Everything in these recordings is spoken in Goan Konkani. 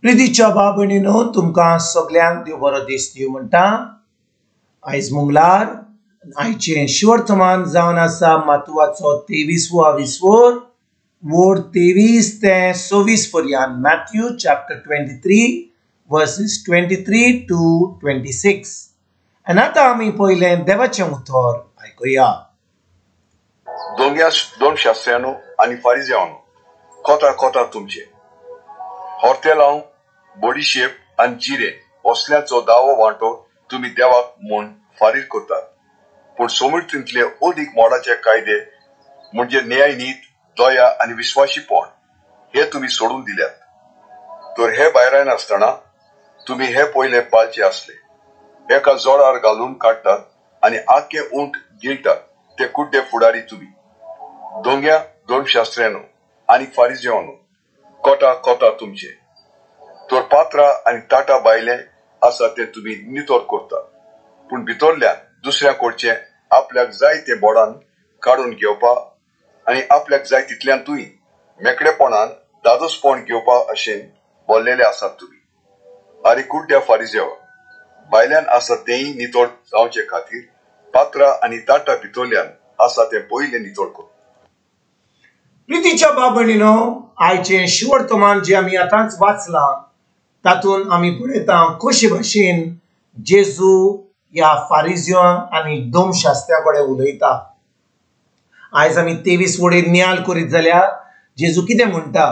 प्रितीच्या भाव भयणीनो, तुमकां सगल्यांक देव बरो दीस दिवं म्हणटा. आयज मंगळार, आयचें शिवर्तमान जावन आसा मातुवाचो 23वो विस्वोर वोर 23 ते 26 पर्यंत. Matthew chapter 23 verses 23 to 26. आनी आतां आमी पयलें देवाचें उतर आयकुया. दोन शास्त्र्यानो आनी फारिज्यांनो, कोता कोता तुमचे हॉर्तेलांव, बडीशेप आनी जिरे असल्याचो दावो वांटो तुमी देवाक म्हूण फारीक करतात, पूण सोमिर्तींतले अदीक मोडाचे कायदे म्हणजे न्याय, नीत, दया आनी विस्वाशीपण हे तुमी सोडून दिल्यात. तर हे भायराय नासतना तुमी हे पयले पाळचे आसले. एका जोडार घालून काडटात आनी आख्खे उंट गिळटात ते कुड्डे फुडारी तुमी. दोंग्या दोन शास्त्र्यानो आनी फारिज्यांनो, कोटा कोटा तुमचे. तर पात्रा आनी ताटा भायले आसा ते तुमी नितळ करतात, पूण भितरल्यान दुसऱ्या कडचे आपल्याक जाय ते बोडान काडून घेवपा आनी आपल्याक जाय तितल्यान तुमी मेकळेपणान दादोसपण घेवपा अशें बोल्लेले आसात तुमी. आरे कुड्ड्या फारिजेवा, भायल्यान आसा तेंय नितळ जावचे खातीर पात्रा आनी ताटा भितरल्यान आसा तें पयलें नितळ कर. प्रितीच्या भाव भयणीनो, आयचें शिवर्तमान जें आमी आतांच वाचलां तातूंत आमी पळयता कशे भाशेन जेजू ह्या फारिज्यांक आनी दोमशास्त्र्या कडेन उलयता. आयज आमी 23 वडीर नियाल करीत जाल्यार जेजू कितें म्हणटा?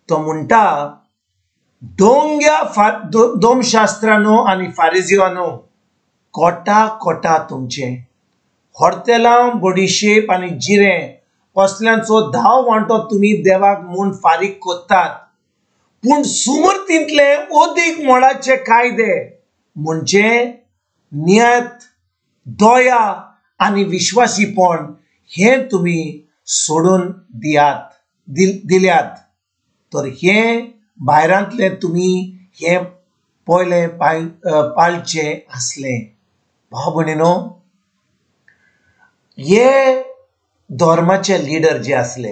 तो म्हणटा, दोंग्या दोमशास्त्रानो आनी फारिज्यांनो, कोटा कोटा तुमचें. हॉर्तेलांव, बडीशेप आनी जिरें असल्यांचो धाव वांटो तुमी देवाक म्हूण फारीक करतात, पूण सुमर्तींतले अदीक मोडाचे कायदे म्हणजे नियत, दया आनी विश्वासीपण हें तुमी सोडून दियात दिल्यात. तर हें भायरांतलें तुमी हें पयलें पाळचें आसलें. भाव भयणीनो, हे धर्माचे लिडर जे आसले,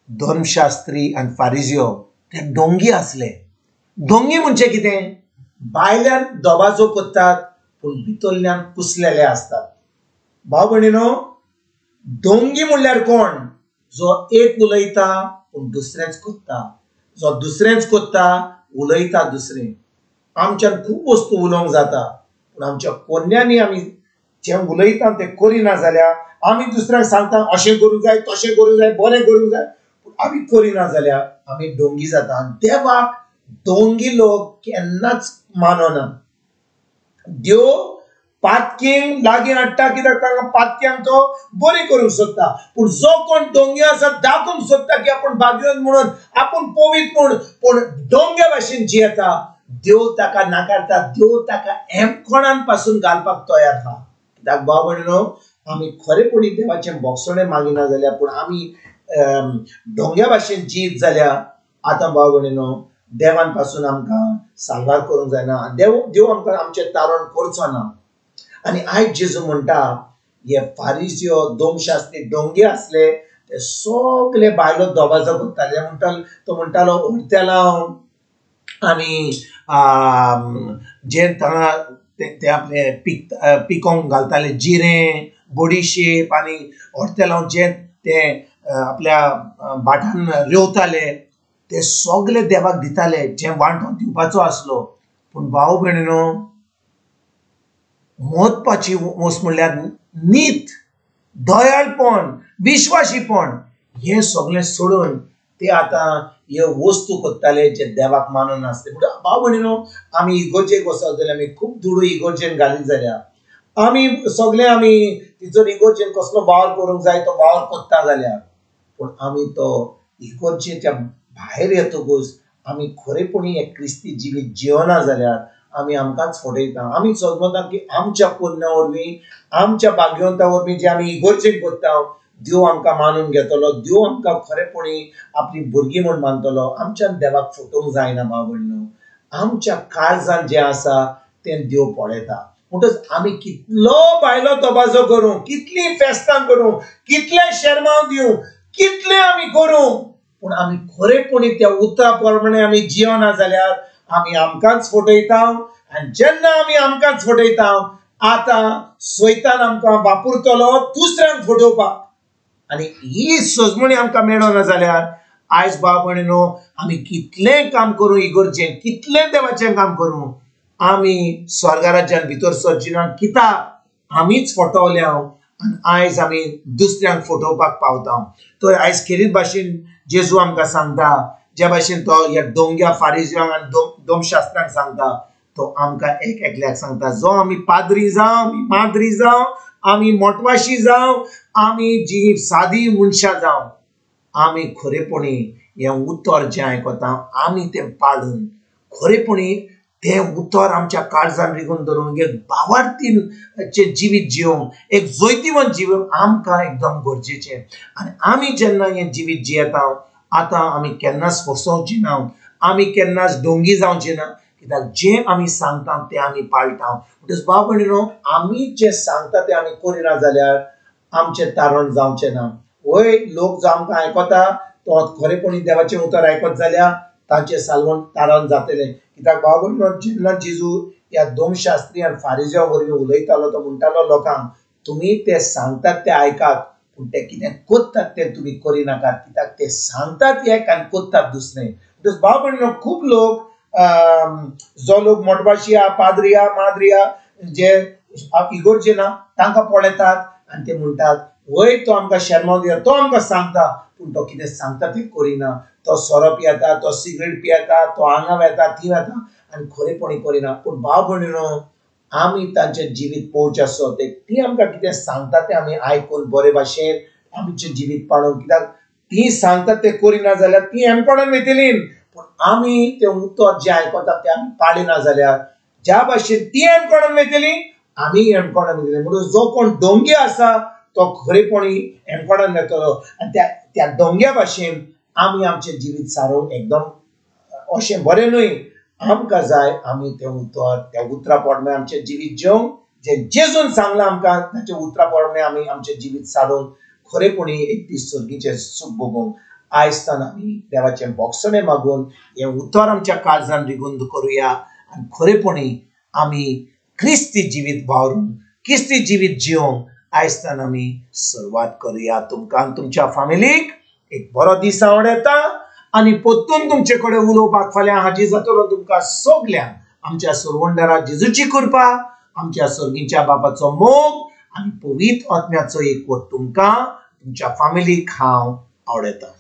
धर्मशास्त्री आनी फारिजियो, ते डोंगी आसले. डोंगी म्हणजे कितें? भायल्यान दबाजो करतात पूण भितरल्यान कुसलेले आसतात. भाव भयणीनो, डोंगी म्हणल्यार कोण? जो एक उलयता पूण दुसरेंच करता, जो दुसरेंच करता उलयता दुसरें. आमच्यान खूब वस्तू उलोवंक जाता, पूण आमच्या कोन्यांनी आमी जें उलयता तें करिना जाल्यार आमी दुसऱ्यांक सांगता अशें करूंक जाय, तशें करूंक जाय, बरें करूंक जाय, पूण आमी करिना जाल्यार आमी डोंगी जाता. देवाक डोंगी लोक केन्नाच मानना. देव पातकेंक लागीं हाडटा कित्याक तांकां पातक्यांक तो बरें करूंक सोदता, पूण जो कोण डोंगी आसा दाखोवंक सोदता की आपूण भाग्यवंत म्हणून, आपूण पवित्र म्हूण, पूण डोंग्या भाशेन जियेता, देव ताका नाकारता. देव ताका एमकोणान पासून घालपाक तयार आहा. कित्याक भाव भयणीनो, आमी खरेपणी देवाचें बोगसणें मागिना जाल्यार, पूण आमी डोंग्या भाशेन जीत जाल्यार आतां भाव भयणीनो देवान पासून आमकां साल्वार करूंक जायना. देव आमकां आमचें तारण करचो ना. आनी आयज जेजू म्हणटा, हे फारिजियो, दोमशास्त्री डोंगे आसले, ते सगले बायलो दबाजो करताले. म्हणटालो तो म्हणटालो हॉर्तेलांव आनी जे तांगा ते आपले पिकोंक घालताले जिरें, बडीशेप आनी हॉर्तेलांव जे ते आपल्या भाटान रोवताले ते सगले देवाक दिताले, जे वांटोन दिवपाचो आसलो. पूण भाव भयणीनो, म्हत्वाची वस्त म्हणल्यार नीत, दयाळपण, विश्वासीपण हें सगळें सोडून ते आतां हे वस्तू करताले जे देवाक मानून आसले. म्हणटा भाव भयणीनो, आमी इगोर्जेक वचत जाल्यार आमी खूब दुडू इगोर्जेन घालीत जाल्यार आमी सगळे आमी तिचो इगोर्जेन कसलो वावर करूंक जाय तो वावर करता जाल्यार, पूण आमी तो इगोर्जेच्या भायर येतकूच आमी खरेपणी एक क्रिस्ती जिवीत जिवना जाल्यार आमी आमकांच फटयता. आमी समजता की आमच्या पुण्या वरवीं, आमच्या भाग्यवंता वरवीं जे आमी इगोर्जेक करता, देव आमकां मानून घेतलो, देव आमकां खरेपणी आपली भुरगीं म्हूण मानतलो. आमच्यान देवाक फटोवंक जायना भाव भयणीनो. आमच्या काळजान जें आसा तें देव पळयता. म्हणटच आमी कितलो भायलो दबाजो करूं, कितलीं फेस्तां करूं, कितले शेरमांव दिवं, कितलें आमी करूं, पूण आमी खरेपणी त्या उतरा प्रमाणे आमी जियना जाल्यार आमी आमकांच फटयता. आनी जेन्ना आमी आमकांच फटयता, आतां सैतान आमकां वापरतलो दुसऱ्यांक फटोवपाक. आनी ही सजमणी आमकां मेळना जाल्यार आयज भाव भयणीनो आमी कितलें काम करूं इगर्जेन, कितलें देवाचें काम करूं, आमी स्वर्गराज्यान भितर सरची ना. कित्याक आमीच फटवल्या आनी आयज आमी दुसऱ्यांक फटोवपाक पावता. तर आयज खेरीत भाशेन जेजू आमकां सांगता, ज्या भाशेन तो ह्या दोंग्या फारिज्यांक आनी दोमशास्त्रांक सांगता, तो आमकां एक एकल्याक सांगता, जो आमी पाद्री जावं, आमी माद्री जावं, आमी मोटवाशी जावं, आमी जी सादी मनशां जावं, आमी खरेपणी हें उतर जें आयकता आमी तें पाळून खरेपणी तें उतर आमच्या काळजान रिगून धरून एक भावार्थीचें जिवीत जिवंक, एक जैतिवंत जिवंक आमकां एकदम गरजेचें. आनी आमी जेन्ना हें जिवीत जियेता, आतां आमी केन्नाच फसोवची ना, आमी केन्नाच डोंगी जावची ना, कित्याक जें आमी सांगता तें आमी पाळटा. म्हणटच भाव भयणीनो आमी जें सांगता तें आमी करिना जाल्यार आमचें तारण जावचें ना. वय लोक जो आमकां आयकता तो खरेपणी देवाचें उतर आयकत जाल्यार तांचें सालवण तारण जातलें. कित्याक भाव भयणीनो जेन्ना जेजू ह्या दोमशास्त्री आनी फारिज्यां वरवीं उलयतालो, तो म्हणटालो लोकांक, तुमी ते सांगतात ते आयकात, पूण ते कितें करतात तें तुमी करिनाकात, कित्याक ते सांगतात एक आनी करतात दुसरें. म्हणटच भाव भयणीनो खूब लोक जो लोक मोटवाशी आहा, पाद्री आहा, माद्री आहा, जे इगर्जे ना, तांकां पळयतात आनी ते म्हणटात, वय तो आमकां शेर्मांव दिता, तो आमकां सांगता, पूण तो कितें सांगता तें करिना. तो सोरो पियेता, तो सिगरेट पियेता, तो हांगा वेता थंय वेता आनी खरेपणी करिना. पूण भाव भयणीनो आमी तांचें जिवीत पळोवचें आसत, ती आमकां कितें सांगता तें आमी आयकून बरे भाशेन आमचें जिवीत पाळून, कित्याक ती सांगता तें करिना जाल्यार ती एमकोणान वयतली. पूण आमी तें उतर जें आयकता तें आमी पाळिना जाल्यार ज्या भाशेन ती एमकोणान वयतली, आमी एमकोणान वयतली. म्हणून जो कोण डोंगी आसा तो खरेपणी एमकोणान वतलो. आनी त्या त्या डोंग्या भाशेन आमी आमचें जिवीत सारोवंक एकदम अशें बरें न्हय. आमकां जाय आमी तें उतर, त्या उतरा प्रमाणे आमचें जिवीत जेवंक, जें जेजून सांगलां आमकां ताच्या उतरा प्रमाणे आमी आमचें जिवीत सारोवंक खरेपणी एक दीस सर्गीचें सूख भोगूंक आयज तान आमी देवाचें बोगसणें मागून हें उतर आमच्या काळजान रिगून करुया आनी खरेपणी आमी क्रिस्ती जिवीत वावरून, क्रिस्ती जिवीत जिवंक आयज तान आमी सुरवात करुया. तुमकां आनी तुमच्या फामिलीक एक बरो दीस आवडटा आनी परतून तुमचे कडेन उलोवपाक फाल्यां हाजीर जातलो. तुमकां सगल्यांक आमच्या सरवंडरा जेजूची कृपा, आमच्या सर्गीच्या बापाचो मोग आनी पवित्र आत्म्याचो एकवट तुमकां तुमच्या फामिलीक हांव आवडटा.